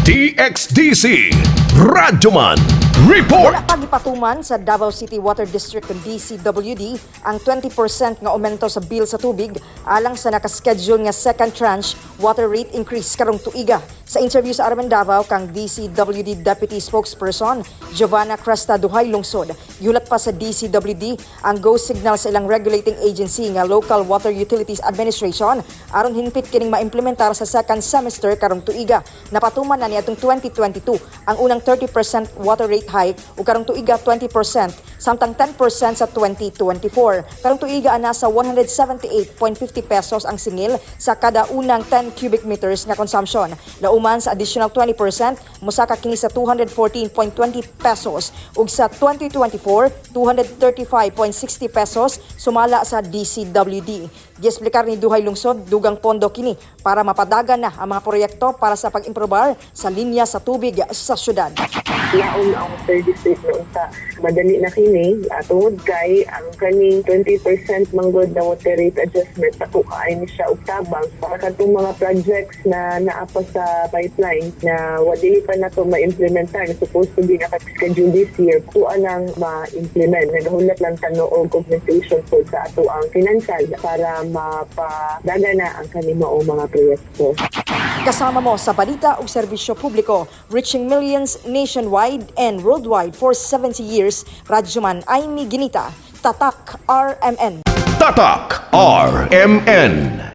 DXDC Radyoman Report. Wala pa gipatuman sa Davao City Water District o DCWD ang 20% nga aumento sa bill sa tubig alang sa nakaschedule nga second tranche water rate increase karong tuiga. Sa interview sa RMN Davao kang DCWD Deputy Spokesperson Giovanna Cresta Duhay Lungsod, gihulat pa sa DCWD ang go signal sa ilang regulating agency nga Local Water Utilities Administration aron hinpit kining maimplementar sa second semester karong tuiga. Napatuman na niadtong 2022 ang unang 30% water rate hike ug karong tuiga 20% samtang 10% sa 2024. Karong tuiga nasa 178.50 pesos ang singil sa kada unang 10 cubic meters nga consumption. Lauman sa additional 20%, mosaka kini sa 214.20 pesos ug sa 2024 235.60 pesos, sumala sa DCWD. Giesplikar ni Duhay Lungsod, dugang pondo kini para mapadagan na ang mga proyekto para sa pag-improbar sa linya sa tubig sa syudad. Laom ang water district na unsa madali na kini tungod kay ang kaning 20% manggod na water rate adjustment, dako kaayo ni siya og tabang para kadtong mga projects na naa pa sa pipeline na wa dili pa nato ma-implementar, supposed to be naka-schedule this year, kuha nang ma-implement. Nagahulat lang ta no og compensation po sa ato ang financial para mapadaga na ang kaning mao mga proyekto. Kasama mo sa balita ug serbisyo publiko, reaching millions nationwide and worldwide for 70 years. Radyoman Aimee Ginita, Tatak RMN. Tatak RMN.